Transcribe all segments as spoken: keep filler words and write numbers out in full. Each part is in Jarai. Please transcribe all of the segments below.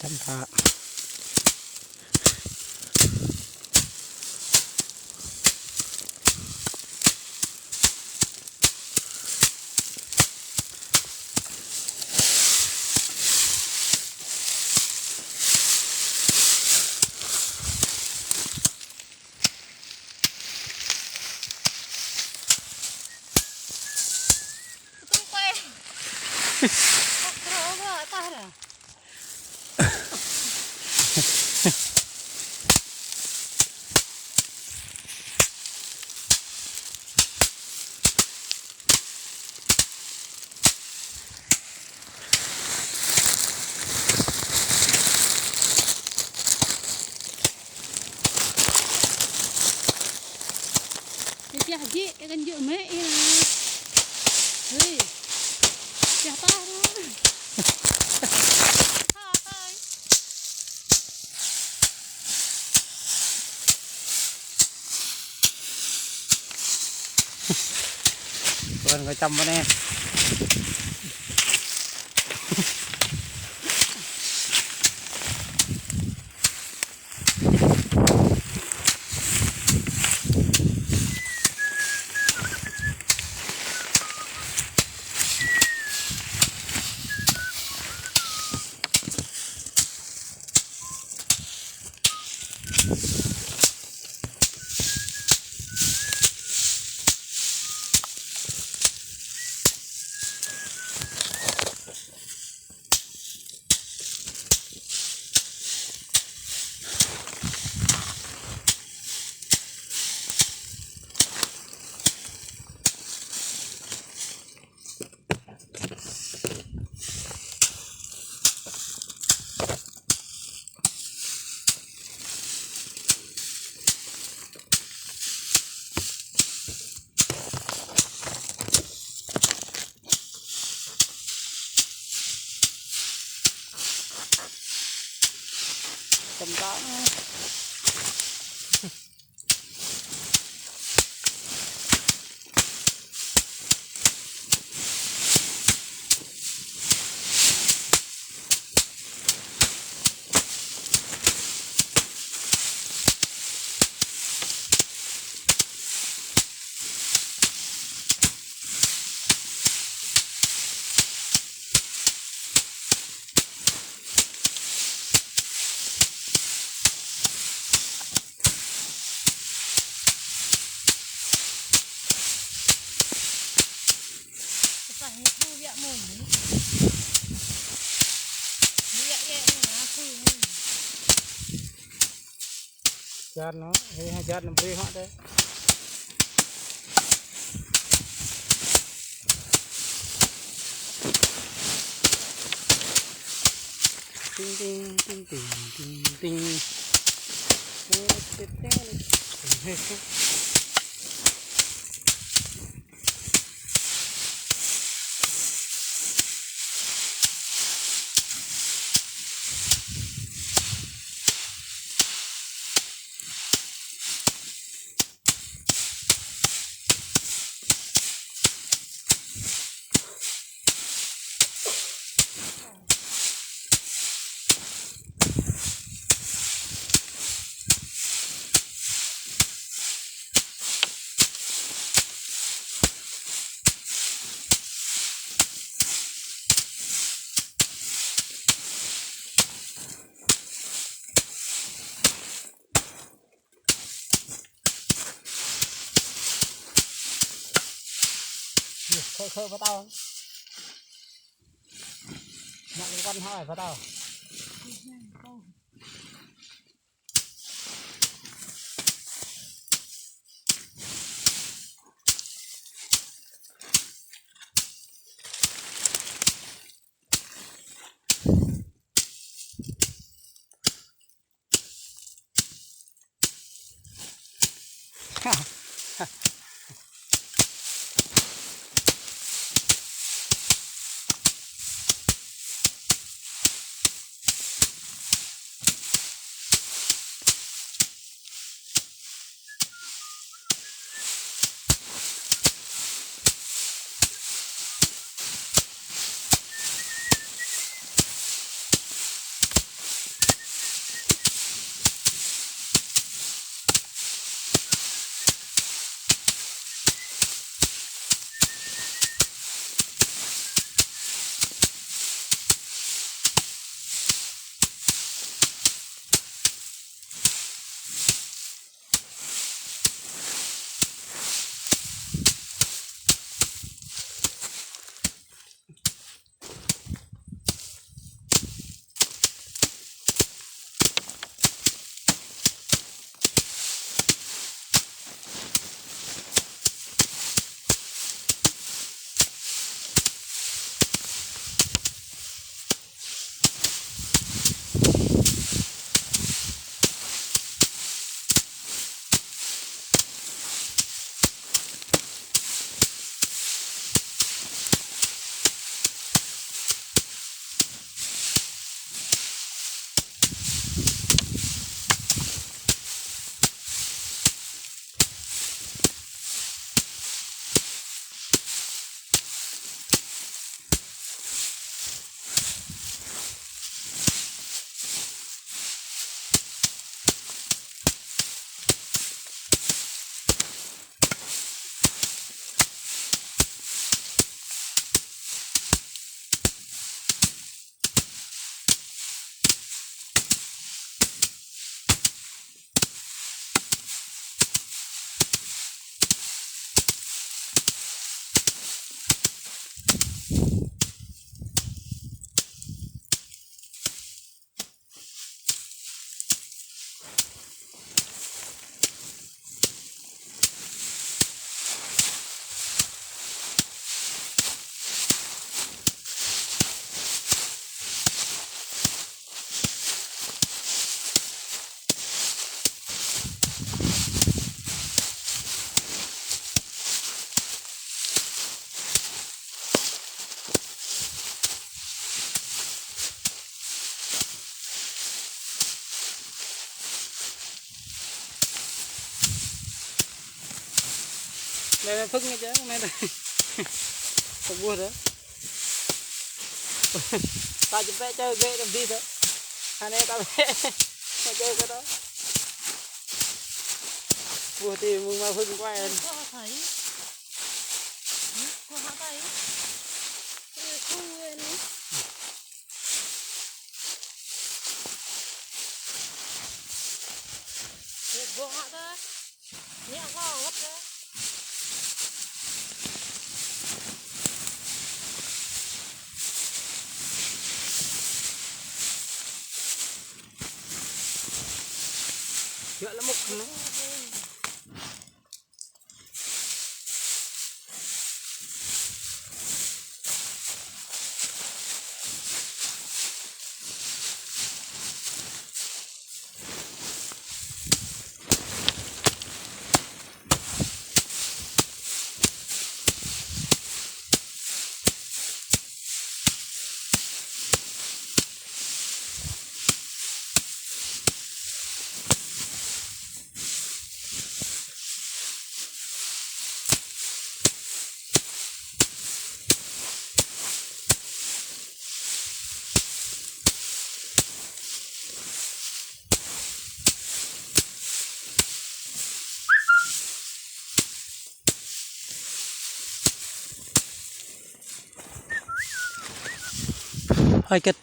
Čăm ta. Pioh jĕ, ih kăn jĕ mơ̆ ih. Hei. Pioh tah. Tha tai. Tuan kơ čăm anai. Tơm tơm. Jar anŭn, hei, jar anŭn brơi hŏ tơi. Ting, ting, ting, ting, ting, ting. Khơi khơi pơtao. Mă kơ kăn hơi pơtao. Mơi phŭn ngă čơ, mơi ta. Tơ ƀuh tơ. Ta či pĕ čơ gĕ tơ bi tơ. Anai ta pĕ. Mơi čơ kơ tơ. Ƀuh ti mơ̆ng mơi phŭn kuai. Kuah hă thầy? Kuah hă thầy? Ơ, kuah hă thầy? Yua lĕ mŭk anai. Hơi kịt.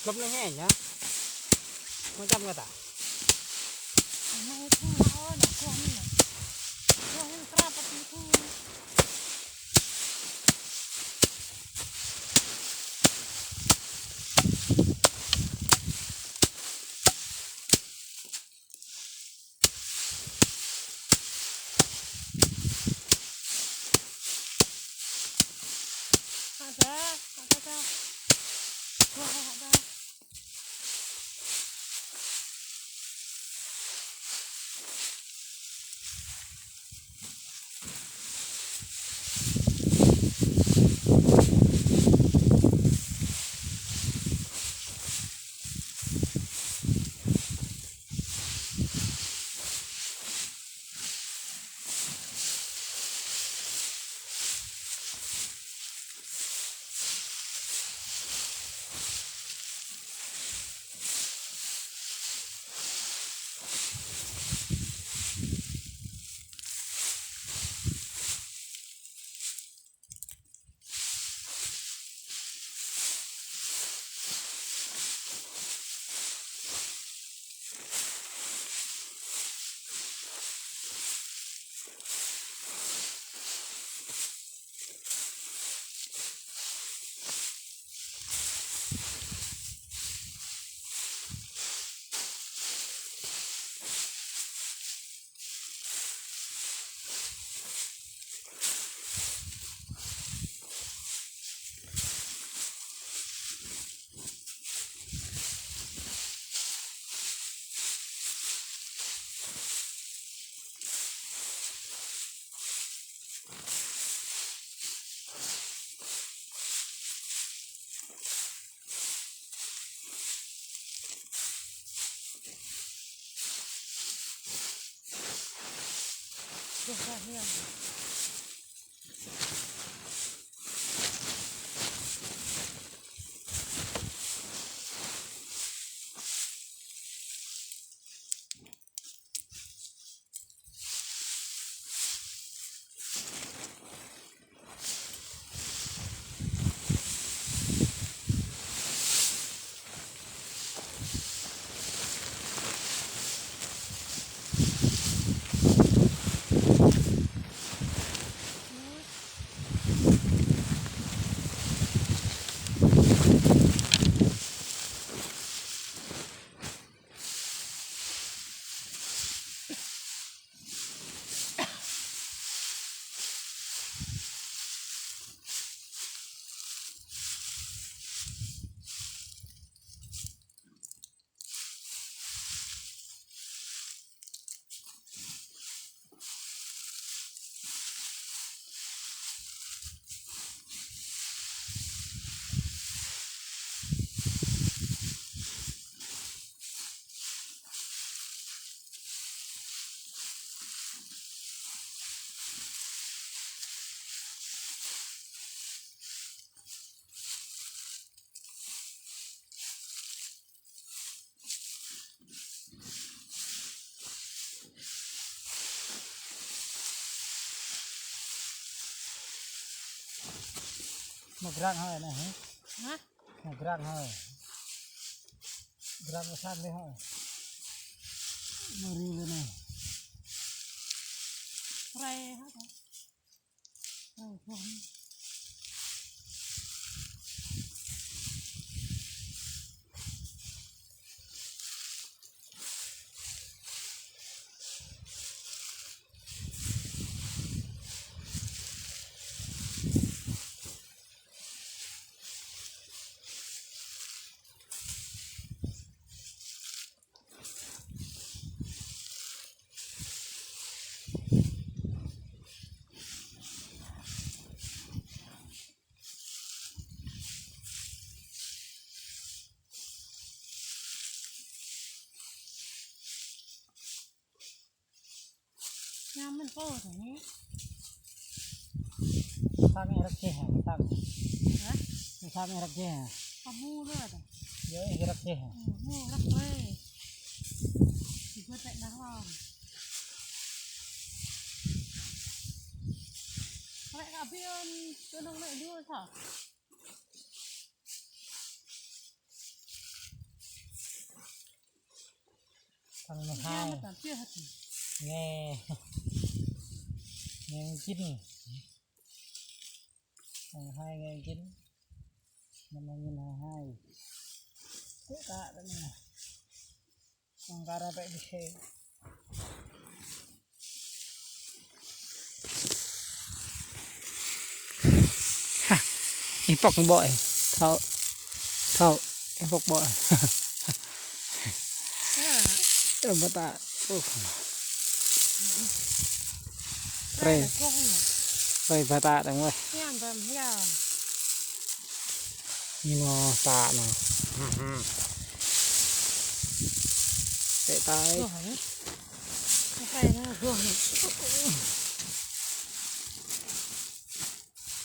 Lŏm anai hĕ ñu. Mơ̆ng čăm kơ ta. Mă grăng hơi anai hă? Hă? Mă grăng hơi. Grăng mă sang đi hơi. Mă ri lĕ anai. Rai hă? Rai hă? Ñam mơ̆n pô tơ anai. Sang ih răk čeh hă, sang. Hă? Sang ih răk čeh hă? Kamu lah dah. Yơh, ih răk čeh hă? Kamu răk weh. Ih bơtĕ dah wan. Rek ka bion, kơnơ̆ng lĕ dua sa. Sang mơhai. Nghe. Nghe jin. Sang hai nghe jin. Năm hai nghìn hai mươi hai. Tŭ ka tơ anai. Sang kara pĕ di se. Hă, ih pŏk ƀô̆ ih. Thâo. Thâo. Ih pŏk ƀô̆. Ơ, bơtă. Uh. Rai. Rai bơtă dơ̆ng weh. Ñu nô ta nô. Tĕ tai.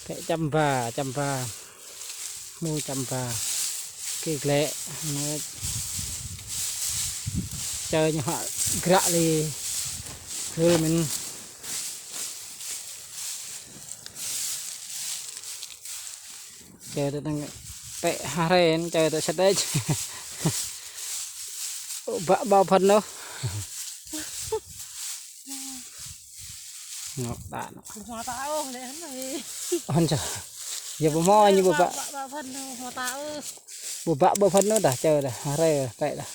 Tĕ čăm ba, čăm ba. Mu čăm ba. Kơ glĕ. Čơ ñu hă gră lĕ. Gơl mĭn. Čơ tơ tăng pĕ ha ren, čơ tơ sĕt ĕč. Bă ƀâo phăn nô. Nô, ta nô. Hmâo ta ôh lĕ hăn ơi. Hăn čơ. Yơh ƀu hmâo ñu ƀu bă. Bă, bă, bă phăn nô, hmâo ta ôh. Ƀu bă ƀâo phăn nô dah, čơ dah, ha ren pĕ dah.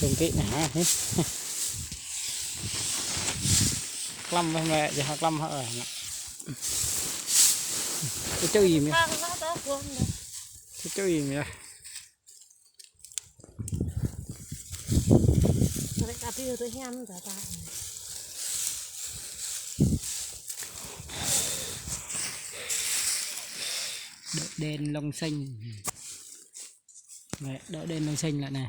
Tông kị nè hă, hê. Klăm weh mẹ, jeh klăm hă, ơ, nè. Tơ čơi mia. Tơ čơi mia. Rek ka biô tơ hiam tơ ta. Đội đèn lông xanh. Nè, đội đèn lông xanh lĕ nè.